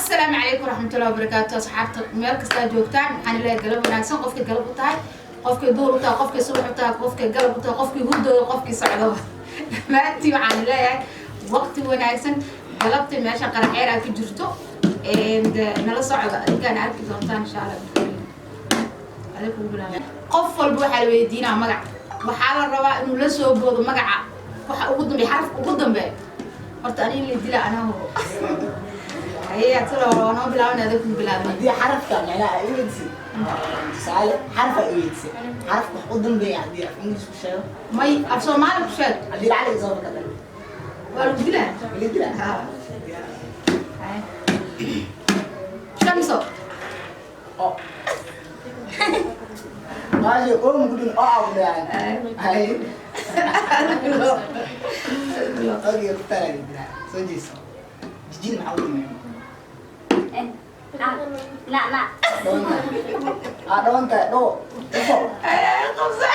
Asalaamu calaykum waraxmatullahi wabarakaatu. Asxaabta meel kastaa joogtaan, waxaan leeyahay galab wanaagsan. Qofkii galab u tahay, qofkii duur u tahay, qofkii subax u tahay, qofkii galab u tahay, qofkii hurdooda, qofkii socdaba, dhammaantii waxaan leeyahay waqti wanaagsan. Galabta meesha qaraxeer aa ku jirto and nala socda, adinkaan arki doontaan insha Allah. Adiga kugu bilaabay. Qof walba waxaa la weydiinaa magac. Waxaa la rabaa inuu la soo boodo magaca waxa ugu dambeeya, xarafka ugu dambeeya. Horta ani in la dila anaa hubo. Haye, atalo waa noo bilaaban, adiga kugu bilaabay. Haddii xarafka macnaha ay weydiisay, tusaale xaraf ay weydiisay, xarafka wax u dambeeya haddii af English ku sheego? May, af Soomaali ku sheeg. Haddii lacag soo fakata? Waa lagu dilaa. Weli dila. Ha. Haye. Shamso. Oo maasha oo mugudin oo awdaan hay. Okay, ku tala dila soo jeeso. Jijin maxaa u dambeeya? Na na. Dhawanta ah, dhawanta dho dhufo. Qabsa.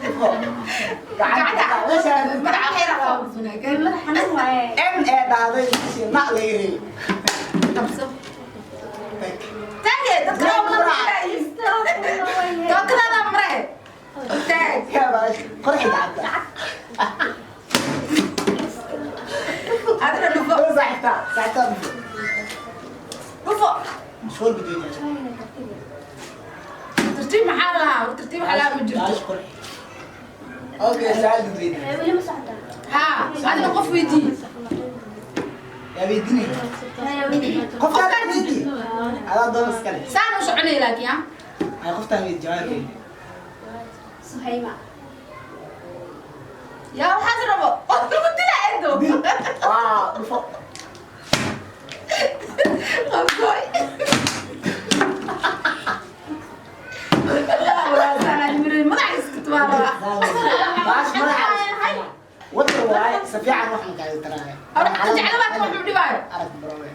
Dhufo gacanta meeshaan. Magaca xeer Madax xanuun waaye. M ee dhahday na laga reebay. Qabso. Taage dadka tookadaada mare taag. Qorxi gacanta. Adina dhufo. Saaxiibta, saaxiibta dhufo. Dhufo. Mashquul بدنيا. Tartiib maxaa lahaa? Tartiib waxaa lahaa ma jirto. Okay, سؤال dadweyne. Weli ma socdaa? Haa, adina qof weydii. Yaa weydiinay? Qofkaan weydii, adaa doon iskale. Saan u soconay laakiin ha. Ay, qoftaan weydii, jawaab weydii. Suhayma. Yaa waxaas rabo oo lagu dilaa endo. Waa dhufo. Qabsooy. Madaxa iska tubaala. Baash madaxa wadda waaye, si fiican wax makaaga taraaya. Hore jecla baa wuxuu dhibaayo. Arag barowe.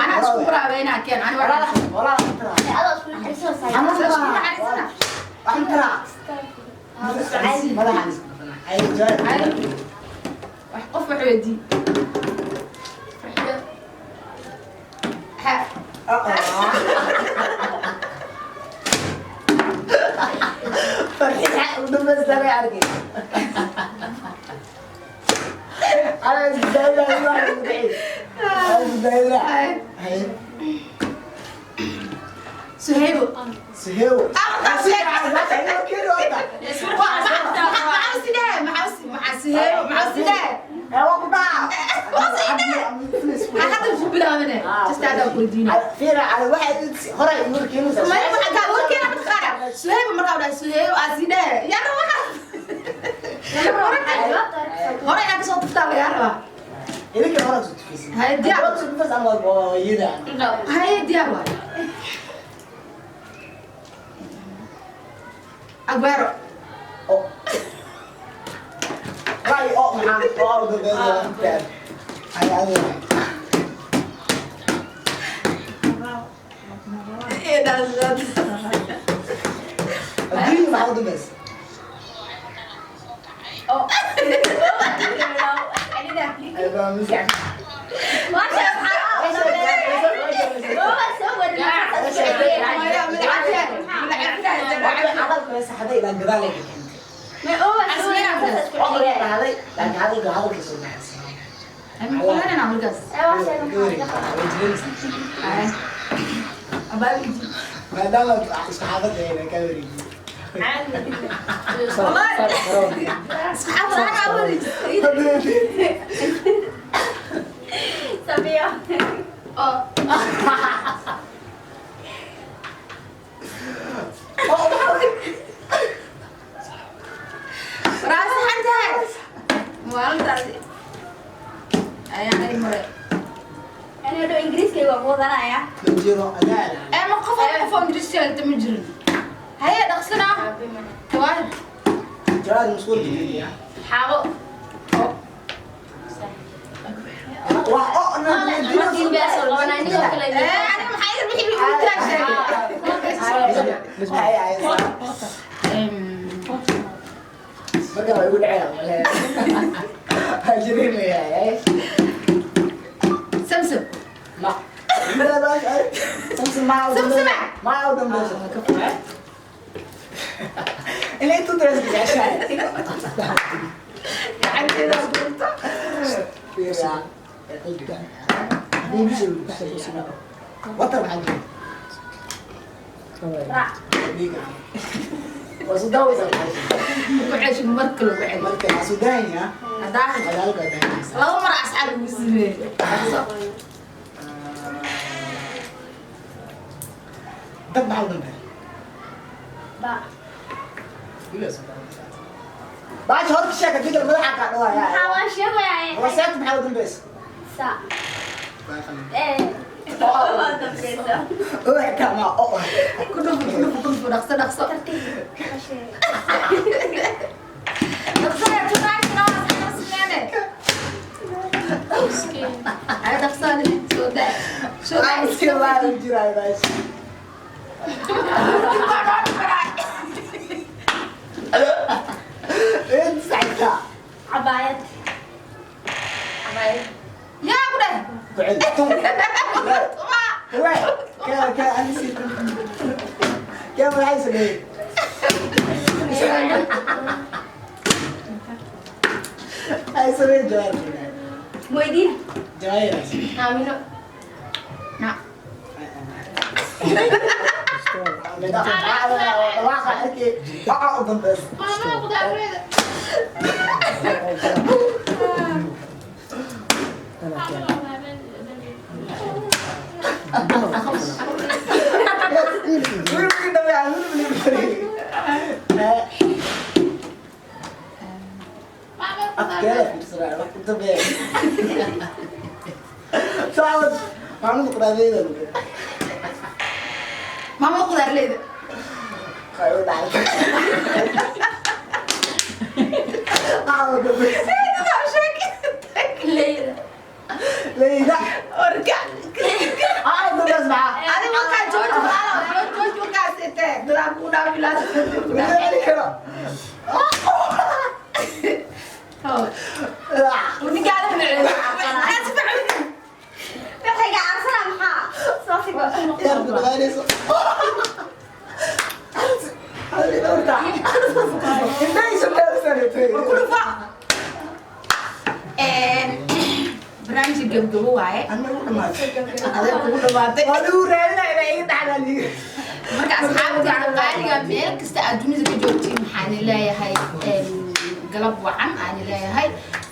Anaa isku baraabeynaa keen ani walaa waxaan walaa taraa. Adoo isku naxariiso. isku naxariisana. Waxaan taraa madaxa isku dhufana. Ay, jawaab. Wax qof wax weydii. Ha. Farxid xaq u dhamaystiray arkay. Ana isku dayda wax ugu dhicin. Ana isku dayda. Hay. Suhaybo. Suheewo. Ah, maxaa sidee, maxaa Suhaybo, maxaa sidee? Hadda ku bilaabane just hadda ku weydiina. Maya, waxaa kaa warkeena mataqaana Suhaybo markaa dhahay Suhaybo aa sidee yaa waxaas hore inaad kasoo tuftaa lagaa rabaa. Hay, diyaar. Haye, diyaar waay. Aguero. Maadaama isku xaafadayna ka wareejiye. Jiro adaala. Ma qof qof Ingiriis sheegta ma jirin. Haye, dhaqsana jawaab. Jawaab mashquul jiddiya. Xaabo. Wax oo na Aniga maxaa iga bixi ugu jiraa sheegay. Ay ay. Marka waa igu dhacaya walahi. Ha jirin leeyahay. Samsam. Ma. Samsung ma u Samsung. Ma u dambayso. Ilaa intuu darees jeceshahay. Gacanteeda gurta. Fiiriyaa. Watar maxaa jira? Raac. Dhiiga. Waa soo daawaysaa. Ku ceshi mar kale ku celi. Marka waa soo daahaya. Haddaa Magaalada waa daahaysa. laba mar asxaab ugu sameeyey. Dab maxaa u dambeeya? Ba. Baasha horta sheeg haddii kale madaxa kaa dhawaaya. Maxaa waan sheegayaa? Wasaaqta maxaa u dambaysa? Sa. Ee. Waa dambaysa. Oo xitaa ma oo. Ku dhufo, ku dhufo, ku dhufo, dhaqso, dhaqso. Tartiib. Ma sheegay. Dhaqso, yaa tunaashina waa asxaab sameene. Ay, dhaqso, soo daa. Soo daa. Iska laa jiraa baasha. Inta saxta. Cabaayad. Yaa ku dheh. Ku celi. Tum. Waa. Ka ka anisi. Ka maxay sameeyay? Ay sameeyay jawaab. Weydiin. Jawaab. Aamino. Na. Dhawaaqa arkay. Waxa u dambaysa. Maamada qudaarteeda. Wiilkii dambe wiil. Afkeeda fiirsanaa wax ku dambeeya. Saawad maamada quraadeyda lagu Maamada qudaarleyda. qayo dhacay. Aa dambe. Leyda. Leeyda. Orka. Aa dambe maxaa? Adi markaa jooji walaalo, jooji markaas intee dadaa kuu dhaafi lahaa. Leeyda karo. Ninkaada ficil. Waxay gacansanaa maxaa? Soo figo. Yar ku dhawaanayso. Hadi dhowrta. Indhahaysa dheersanatay. Ku dhufa. Barnaamijka gabgabo waaye. Anna ugu dhamaatay. Adeeg kugu dhamaatay. Waa lagu raadinaya inay iga dhaxlaan liiga. Marka asxaabta qaaliga meel kasta aad dunida ka joogtiin, waxaan leeyahay galab wacan aan leeyahay.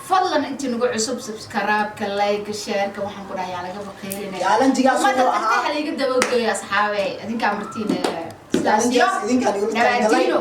Fadlan intii nagu cusub, subscribe-ka, like, share-ka, waxaan ku dhahayaa laga baqiirinaya. Challenge-gaas Ummadda wuxuu ahaa- tartiixa liiga dabageeyo asxaabe, idinkaa martiin sidaas iyo Challenge-gaas idinkaa lagu talagalay. nabaadiino.